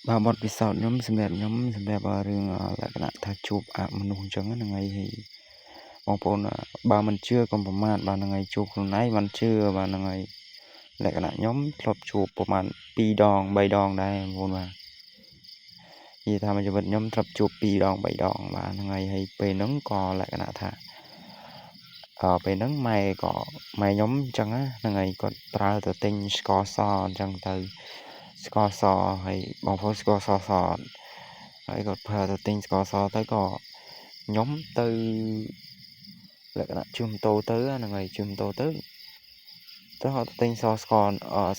បាទបទពិសោធន៍ខ្ញុំសម្រាប់ខ្ញុំសម្រាប់រឿងលក្ខណៈថាជួបអមនុស្សអញ្ចឹងហ្នឹងហើយហើយបងប្អូនបើមិនជឿកុំប្រមាថបាទហ្នឹងហើយជួបខ្លួនឯងបានជឿបាទហ្នឹងហើយលក្ខណៈខ្ញុំធ្លាប់ជួបប្រហែល2ដង3ដងដែរបងប្អូនបាទនិយាយថាមួយជីវិតខ្ញុំធ្លាប់ជួប2ដង3ដងបាទហ្នឹងហើយហើយពេលហ្នឹងក៏លក្ខណៈថាអឺពេលហ្នឹងម៉ែក៏ម៉ែខ្ញុំអញ្ចឹងហ្នឹងហើយគាត់ប្រើទៅទិញស្ករសអញ្ចឹងទៅស្ករសហើយបងប្អូនស្ករសសហើយគាត់ប្រើទៅទិញស្ករសទៅក៏ខ្ញុំទៅលក្ខណៈជិះម៉ូតូទៅហ្នឹងហើយជិះម៉ូតូទៅទៅអត់ទិញសស្ករ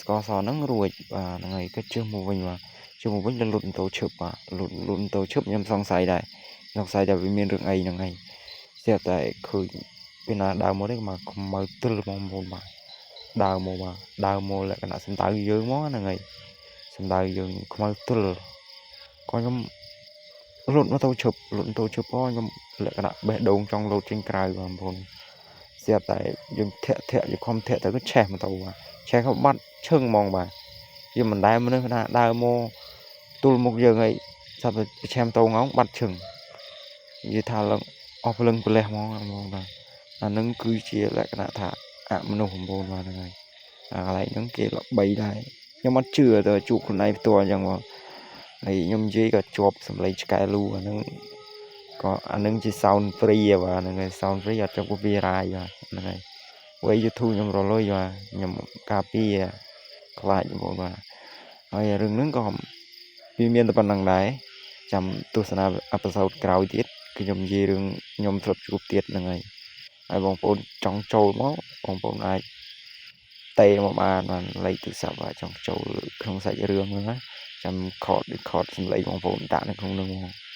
ស្ករសហ្នឹងរួចបាទហ្នឹងហើយក៏ជិះមកវិញបាទជិះមកវិញដល់លុតម៉ូតូឈឹបបាទលុតលុតម៉ូតូឈឹបខ្ញុំសង្ស័យដែរសង្ស័យថាវាមានរឿងអីហ្នឹងហើយស្រាប់តែឃើញពេលណាដើរមកនេះមកខ្មៅទល់បងប្អូនបាទដើរមកបាទដើរមកលក្ខណៈសំដៅយើងមកហ្នឹងហើយសំដៅយើងខ្មៅទល់ក៏ខ្ញុំលុតម៉ូតូឈប់លុតម៉ូតូឈប់ក៏ខ្ញុំលក្ខណៈបេះដូងចង់លោតចេញក្រៅបងប្អូនស្រាប់តែយើងធាក់ធាក់យើងខំធាក់ទៅក៏ឆេះម៉ូតូបាទឆេះក៏បាត់ឈឹងហ្មងបាទយើងមិនដែលមនុស្សណាដើរមកទល់មុខយើងអីស្រាប់តែឆេះម៉ូតូងងបាត់ឈឹងនិយាយថាឡើងអស់ព្រលឹងប្រលះហ្មងបងបាទអានឹងគឺជាលក្ខណៈថាអមនុស្សបងប្អូនបាទហ្នឹងហើយអាកន្លែងហ្នឹងគេល្បីដែរខ្ញុំអត់ជឿទៅជួបខ្លួនឯងផ្ទាល់អញ្ចឹងបងហើយខ្ញុំនិយាយក៏ជាប់សំឡេងឆ្កែលូអាហ្នឹងក៏អាហ្នឹងជា sound free បាទហ្នឹងហើយ sound free អត់ជាប់ copyright បាទហ្នឹងហើយព្រោះ YouTube ខ្ញុំរលុយបាទខ្ញុំការពារខ្លាចបងប្អូនបាទហើយរឿងហ្នឹងក៏វាមានតែប៉ុណ្្នឹងដែរចាំទស្សនាepisode ក្រោយទៀតគឺខ្ញុំនិយាយរឿងខ្ញុំធ្លាប់ជួបទៀតហ្នឹងហើយហើយបងប្អូនចង់ចូលមកបងប្អូនអាចតេមកបានបានលេខទូរស័ព្ទបាទចង់ចូលក្នុងសាច់រឿងហ្នឹងណាចាំខត record សំឡេងបងប្អូនដាក់នៅក្នុងនោះមក។